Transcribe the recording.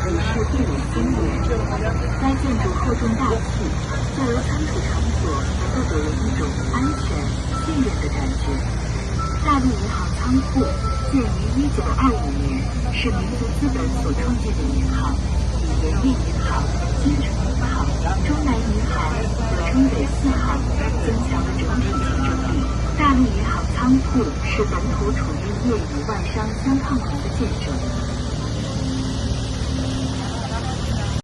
以示壁垒森严。该建筑厚重大气，作为仓储场所，能够给人一种安全、信任的感觉。大陆银行仓库建于1925年，是民族资本所创建的银行，以人民银行、金城银行、中南银行合称为四行，增强了整体竞争力。大陆银行仓库是本土储运业与外商相抗衡的见证。